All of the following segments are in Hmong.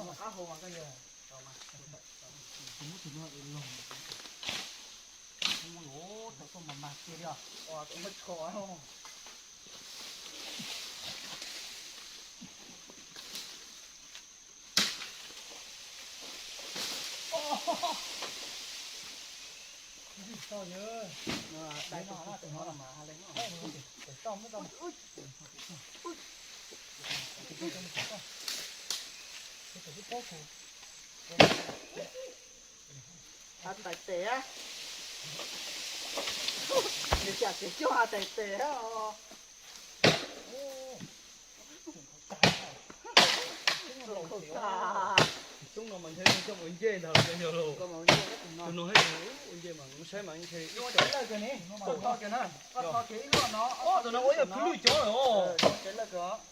Koj qab hau mas koj yog. Tus muab tus no los, mus yuav tau tuaj mas mag kiag li os. Ua tau muab tsho. Has tais tes, nws cam tsev coj has tais tes. Xyoob no mas ntshe coj mus ua ncej ntag los cov yog los. Tus no thiaj ua ncej mas saib mas ntshe. Tus no ua yog khwv lwj cov lawm os.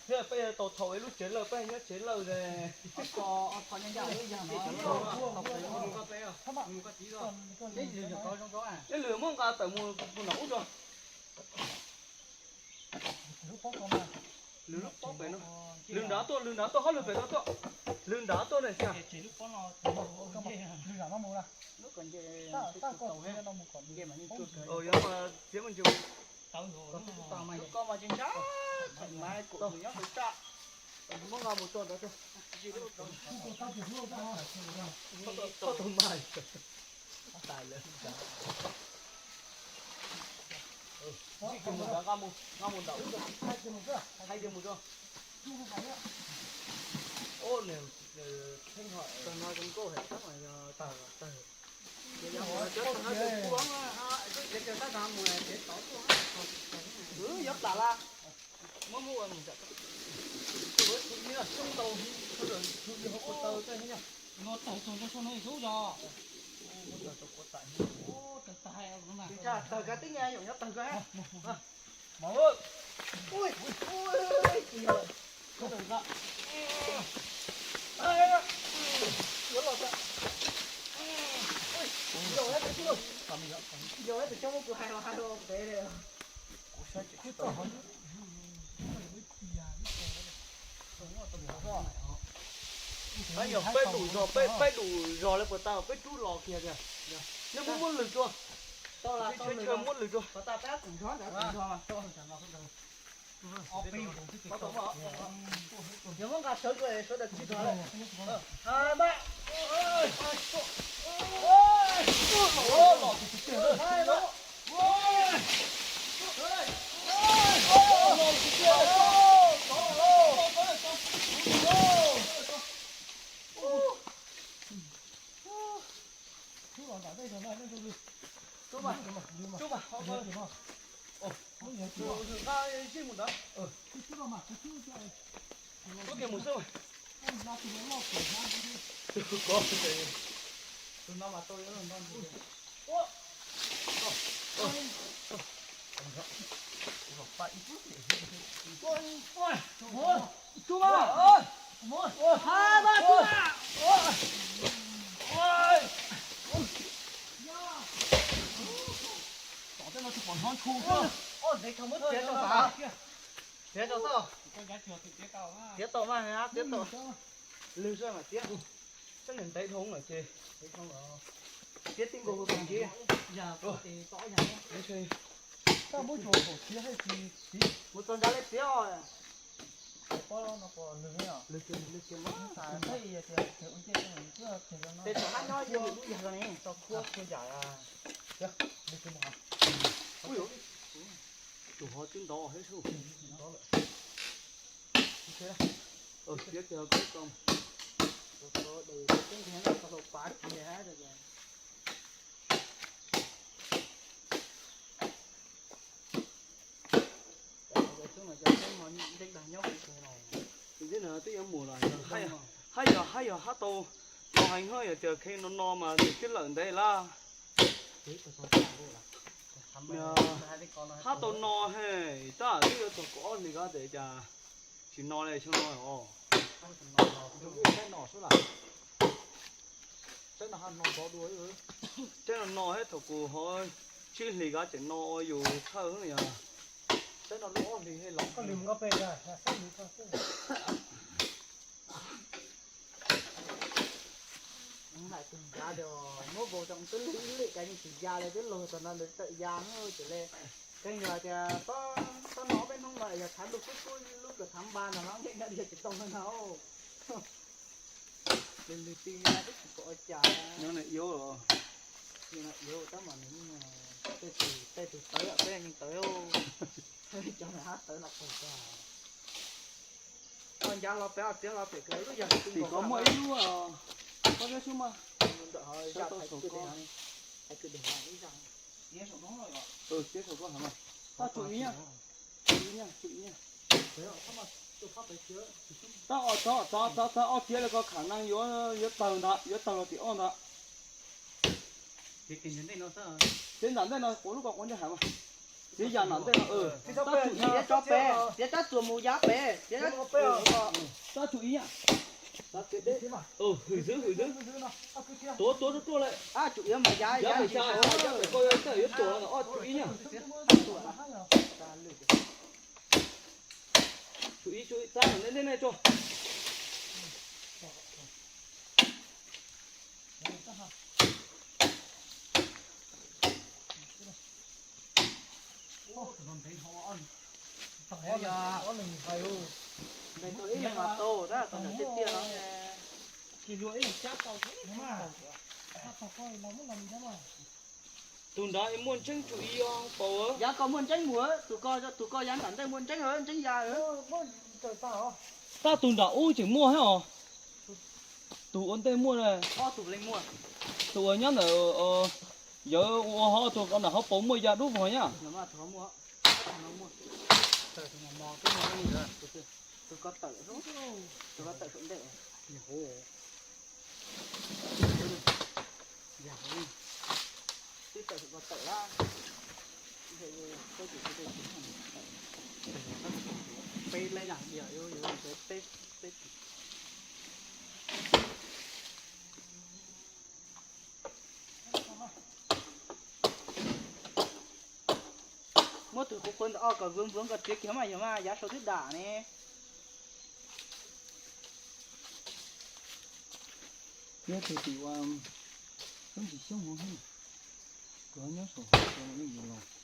Thiab peb tau thaum ib lub tsev lawj peb nyob tsev lawj. Ib lwm muab nqa tawm mus puag nram ub tso. Lwm lub pob pem no, lwm nrad tuaj, lwm nrad tuaj, hauj lwm pem no tuaj, lwm nrad tuaj na. Koj mas tsis ntshai, muab nqa mus tso ntawd. Tau mas. Nqa mus, nqa mus nram ub, hais tias mus tso. Ub, nws theej ho, tag no zoo nkauj hais tag mas yog tawg, tawg. Wb yuav plam la. Muab muab ua mus nram, xyoo ntau, ua taw tej no. Tawg tag xyoo no xyoo no xyoo yog. Tawg kav tib nyav yom, nyob tawg ko. Peb yog peb dum zog, peb, peb dum zog lawv puas tau, peb rub los kiag tiag. Nej muab muab lwg rua. Muab lwg rua. Yog muab nqa sawv rua sawv daws tsis tau lawm. Tub mas, tub mas, nqa zig mus ntawd. Tub kiag mus xwb. Tus no mas tau. Tub mas. Tiav tau mas, tiav tau. Lwg zoj mas tiav. Saib nws ntev dhau lawm ces, tiav tib nkaus kom ntsib. Mus txog nrad li tiav. Lwg kiag, lwg kiag mas. Tes thaum hab nyob yog lub yag zog ne, tau khuab khuab yam. Tus hov twb ntov hab sub. Tiav kiag koj. Tus ntawd twb yuav mus lawm, hab yog, hab yog hab tau no heev, hab yog tias kheev no no mas nws twb lawm ntev lawm. Hab tau no he, tab twb yuav txog kaum ob hlis ko tes cas tsis no li xyoo no os. Saib no xwb las. Saib no no thiab, thaum kuv hov tsib hlis ko tseem no ua yus thawj yog. Saib no lub ob hlis los. Hais tus ncav tias muab vau rau twb lwj ib lwm cas yeej tsis ya li, twb luag txog no lawv txawm ya na ces li. Kheev yog tias txhob no ob peb hnub no yog thaiv lub kub kub lub kawm thav npa no no nkeej no yog tsis tau no na. Lwg lwg ti ya twb tsis pom ua cas. Nyob na, yuav tab mas nws tej tus tawv peb yeej tawv, cov nws hab tawv no pag. Ncav los pem, txiav los pem, lub yag tim ko muaj ib lub, koj nyob xub mas. Tau saum ko. Tiav saum ko heev mas. Tab tsum ib nyaj, tsum ib nyaj. Tab os, txhob, txhob, txhob ob tiav li ko kham nees yuav, yuav tawg ntag, yuav tawg los tim ob ntag. Tiav nram ntej no, quav lub ko quav ntej heev mas. Tiav yam nram ntej no, tab tsum ib nyaj. Tiav rab txuas mus yav pem, tiav rab txuas mus yav pem, tiav rab txuas mus yav pem. Tab tsum ib nyaj. Hwm xwb, hwm xwb. Tuav, tuav ruaj ruaj lawm. Tab tsum ib nyaj mas yav, yav pem, yav pem ko yuav tuam los ob tsum ib nyaj. Tsum ib, tsum ib, txab ntawm ntej ntej tso. Ntes tau ib leeg los tau, tab tom nram tiaj tiaj no. Tus nrad muaj ntseeb tsum ib os paus. Yav ko muaj ntseeb mus, tus ko, tus ko yav nram ntej muaj ntseeb, ntseeb ya. Tab tus nram ub tseem muaj thiab os. Tus ua ntej muaj, tus uas nyob ntawm yawg ua hauv tus ko nram hauv paus muaj ya dub vog nyab. Muab tus quav quav ntawm os kom vuv npuav nkaus txiav kiag mas yog mas yav saum twb dam ne. Yog tus tim ua xyoob tsis xyoob hov, kuv nyob saum hov yeej yuav los.